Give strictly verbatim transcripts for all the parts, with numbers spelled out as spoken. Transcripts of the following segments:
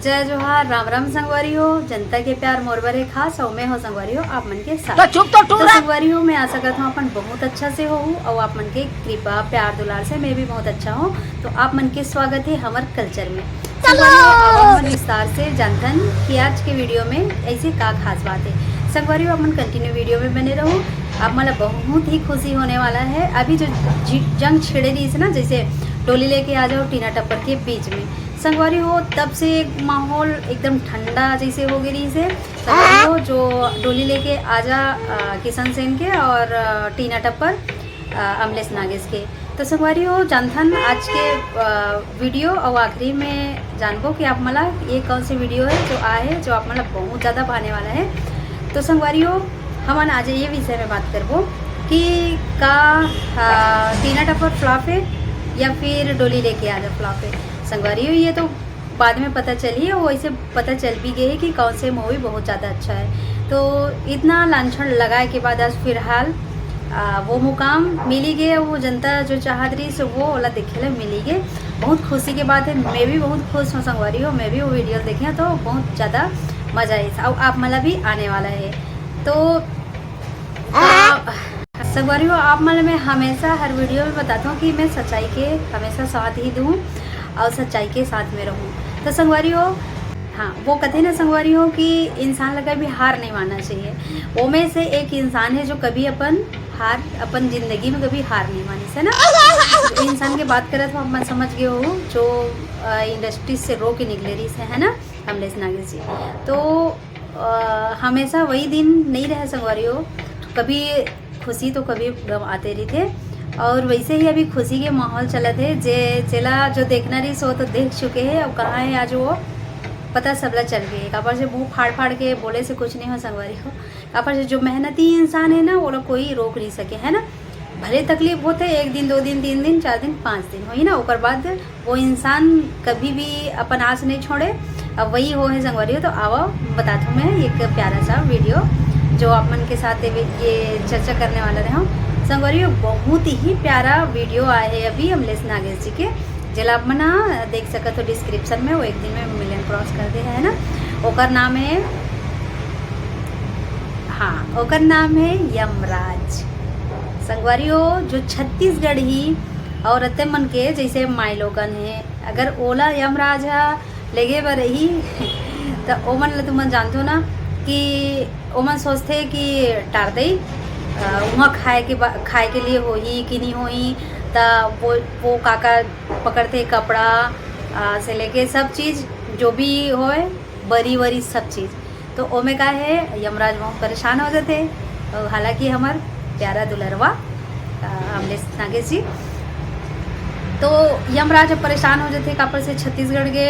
जय जोहार, राम राम संगवारी हो। जनता के प्यार मोर बर हे खास, अउ मैं हो संगवारी हो आप मन के साथ। तो चुप तो टूरा। संगवारी हो, मैं आशा करत हूँ अपन बहुत अच्छा से हो अउ आप मन के कृपा प्यार दुलार से मैं भी बहुत अच्छा हूँ। तो आप मन के स्वागत है हमर कल्चर में। संगवारी हो, अब हम विस्तार से जानथन कि आज के वीडियो में ऐसे का खास बात है। संगवारी हो, अपन कंटिन्यू वीडियो में बने रहू, आप मन ला बहुत ही खुशी होने वाला है। अभी जो जंग छिड़े रही ना, जैसे डोली लेके आ जाओ टीना टप्पर के बीच में, संगवारी हो, तब से माहौल एकदम ठंडा जैसे हो गई रही से। संगवारी हो, जो डोली लेके आजा किशन सेन के और टीना टप्पर अमलेश नागेश के। तो संगवारी हो, जानथन आज के वीडियो और आखिरी में जानबो कि आप मन ला ये कौन से वीडियो है जो आए है, जो आप मन ला बहुत ज़्यादा भाने वाला है। तो संगवारी हो, हमन आज ये विषय में बात करबो कि का टीना टप्पर फ्लॉप है या फिर डोली लेके आजा फ्लॉप है। संगवारी हो, ये तो बाद में पता चली है, वो ऐसे पता चल भी गए कि कौन से मूवी बहुत ज़्यादा अच्छा है। तो इतना लांछन लगाए के बाद आज फिलहाल आ, वो मुकाम मिली गए, वो जनता जो चाहत रही से वो वाला देखे ला मिली गए। बहुत खुशी के बात है, मैं भी बहुत खुश हूँ संगवारी हो, मैं भी वो वीडियो देखे तो बहुत ज़्यादा मज़ा आई और आप मन ला भी आने वाला है। तो आ, संगवारी हो, आप मन ला मैं हमेशा हर वीडियो में बताता हूँ कि मैं सच्चाई के हमेशा साथ ही दूँ और सच्चाई के साथ में रहूँ। तो संगवारी हो, हाँ, वो कहते ना संगवारी हो कि इंसान ला कभी हार नहीं मानना चाहिए। वो में से एक इंसान है जो कभी अपन हार, अपन जिंदगी में कभी हार नहीं मानी है ना। इंसान के बात करत हो, आप मन समझ गए हो, जो इंडस्ट्री से रो के निकले रही से, है ना, अमलेश नागेश जी। तो आ, हमेशा वही दिन नहीं रहे संगवारी हो, कभी खुशी तो कभी गम आते रही थे। और वैसे ही अभी खुशी के माहौल चलत है। जे जेला जो देखना रही सो तो देख चुके हैं। अब कहाँ है आज वो, पता सबला चल गए। काबर से मुंह फाड़ फाड़ के बोले से कुछ नहीं हो संगवारी हो। काबर से जो मेहनती इंसान है ना, वो लोग कोई रोक नहीं सके, है ना। भले तकलीफ होते, एक दिन, दो दिन, तीन दिन, चार दिन, पाँच दिन होई ना, ओकर बाद वो इंसान कभी भी अपन आस नहीं छोड़े। अब वही हो है संगवारी हो। तो आवा, बताता हूँ मैं एक प्यारा सा वीडियो जो आप मन के साथ ये चर्चा करने वाला रहे हूँ। संगवारी हो, बहुत ही प्यारा वीडियो आए है अभी अमलेश नागेश जी के, जेला आप मन देख सकत हो डिस्क्रिप्शन में, वो एक दिन में मिलियन क्रॉस कर दे है ना। ओकर नाम है, हाँ, ओकर नाम है यमराज। संगवारी हो, जो छत्तीसगढ़ी औरतें मन के जैसे माई लोगन है, अगर ओला यमराज ह लेगे बर रही त ओमन ल तुमन जानथो ना कि ओमन सोचथे कि टार दई, अ, उहाँ खाए के बा-, खाए के लिए होही कि नहीं होही, त वो, वो काका पकड़थे कपड़ा, अ, से लेके सब चीज़ जो भी होए, बरी वरी सब चीज़। तो ओमे का है, यमराज बहुत परेशान हो जाते। और हालांकि हमर प्यारा दुलरवा, अ, अमलेश नागेश जी, तो यमराज अब परेशान हो जाते, कापर से छत्तीसगढ़ के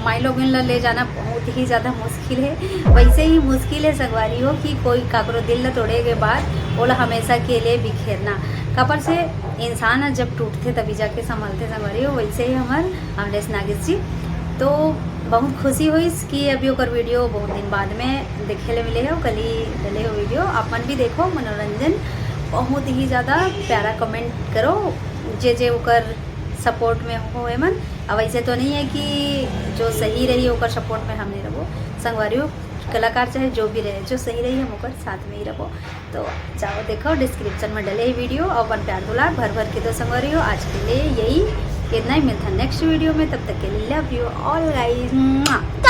माई लोगन ला ले जाना बहुत ही ज़्यादा मुश्किल है। वैसे ही मुश्किल है संगवारी हो कि कोई काकरो दिल ला तोड़े के बाद ओला हमेशा के लिए बिखेरना। कापर से इंसान ह जब टूटथे तभी जाके संभलथे संगवारी हो, वैसे ही हमर अमलेश नागेश जी। तो बहुत खुशी होइस कि अभी ओकर वीडियो बहुत दिन बाद में देखे ले मिले हो, कल ही डले हो वीडियो। आप मन भी देखो, मनोरंजन बहुत ही ज़्यादा प्यारा कमेंट करो, जे जे ओकर सपोर्ट में हो एमन। अब ऐसे तो नहीं है कि जो सही रही ओकर सपोर्ट में हम नहीं रहो संगवारी हो। कलाकार चाहे जो भी रहे, जो सही रही हम ओकर साथ में ही रहो। तो जाओ देखो, डिस्क्रिप्शन में डले ही वीडियो और अपन प्यार दुलार भर भर के दो संगवारी हो। आज के लिए यही इतना ही, मिलता नेक्स्ट वीडियो में, तब तक के लिए love you all guys।